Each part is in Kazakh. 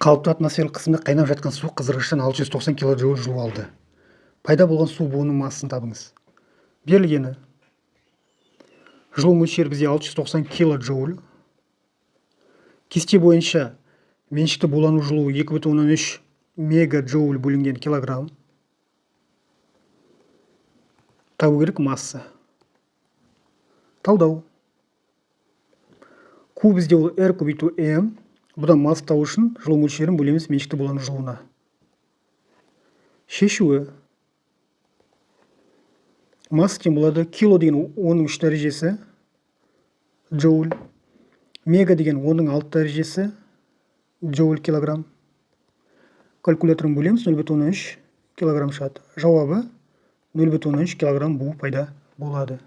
Қалыпты атмосфералық қысымда қайнап жатқан су қыздырғыштан 690 килоджоуль жылу алды. Пайда болған су буының массасын табыңыз. Берілгені: жылу мөлшері бізде 690 килоджоуль. Кесте бойынша меншікті булану жылуы 2,3 мегаджоуль бөлінген килограмм. Табу керек масса. Талдау. Q бізде ол R көбейту M. Бұдан масса табу үшін жылу мөлшерін бөлеміз меншікті булану жылуына. Шешуі. Масса тең болады кило деген оның 3 дәрежесі джоуль, мега деген оның 6 дәрежесі джоуль килограмм. Калькуляторын бөлеміз, 0,3 килограмм шығады. Жауабы 0,3 килограмм бу пайда болады.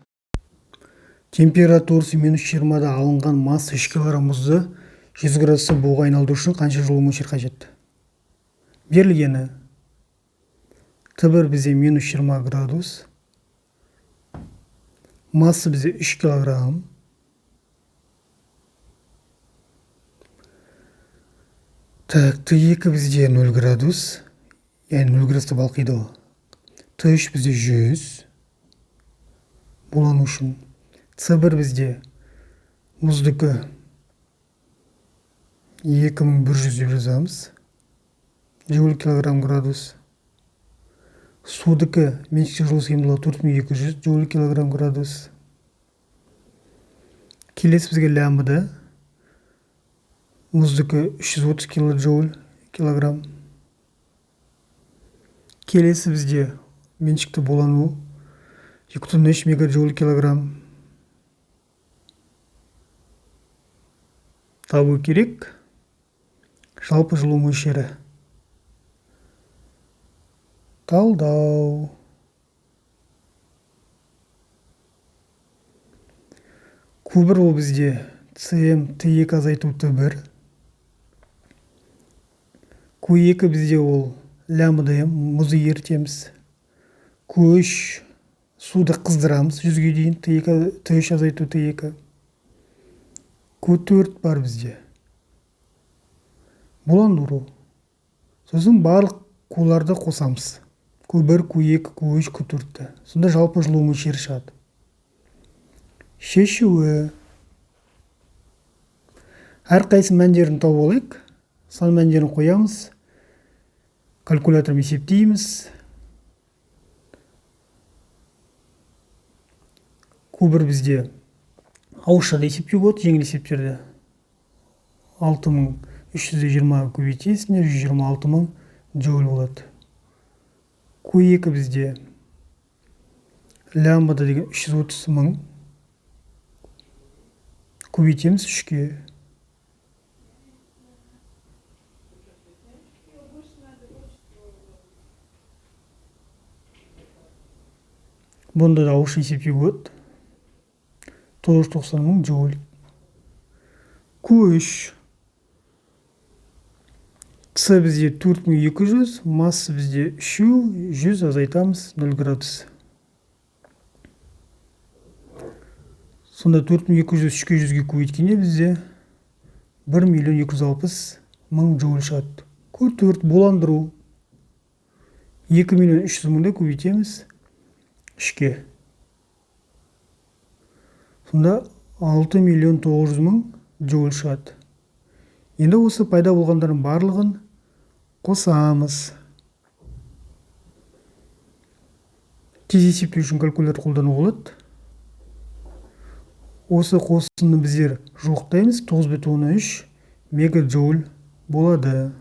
Температурасы минус 20-да алынған масса 3 килограмм мұзды 100 градусты буға айналдыру үшін қанша жылу мөлшері қажет? Берілгені: Т1 бізде минус 20 градус, масса бізде 3 килограмм. Так, Т2 бізде 0 градус, яғни 0 градуста балқиды ол. Т3 бізде 100 булану үшін. С1 бізде мұздікі 2100 деп жазамыз. Джоуль килограмм градус. Судікі меншікті жылу сыйымдылығы 4200 джоуль килограмм градус. Келесі бізге лямбда. Мұздікі 330 килоджоуль килограмм. Келесі бізде меншікті булану 2,3 мегаджоуль килограмм. Табу керек жалпы жылу мөлшері. Талдау. Q1 ол бізде СМ Т2 азайту Т1. Q2 бізде ол лямбда М, мұзды ерітеміз. Q3 суды қыздырамыз 100-ге дейін, Т2, Т3 азайту Т2. Q4 бар бізде. Буландыру. Сосын барлық Q-ларды қосамыз. Q1, Q2, Q3, Q4-ті. Сонда жалпы жылу мөлшері шығады. Шешуі. Әрқайсы мәндерін тауып алайық. Сан мәндерін қоямыз. Калькулятормен есептейміз. Q1 бізде ауызша да есептеуге болады, жеңіл есептерді. 6320 көбейтесіңдер, 126 000 джоуль болады. Q2 бізде лямбда деген 330 мың көбейтеміз 3-ке. Бұнда да ауызша есептеуге болады. 990 мың джоуль. Q3 С бізде 4200, масса бізде үшеу, 100 азайтамыз 0 градус. Сонда 4200 үшке жүзге көбейткенде бізде 1 миллион 260 мың джоуль шығады. Q4 буландыру. 2 миллион 300 мыңды көбейтеміз үшке. Сонда 6 миллион 900 мың джоуль шығады. Енді осы пайда болғандардың барлығын қосамыз. Тез есептеу үшін калькулятор қолдануға болады. Осы қосындыны біздер жуықтаймыз, 9,3 мегаджоуль болады.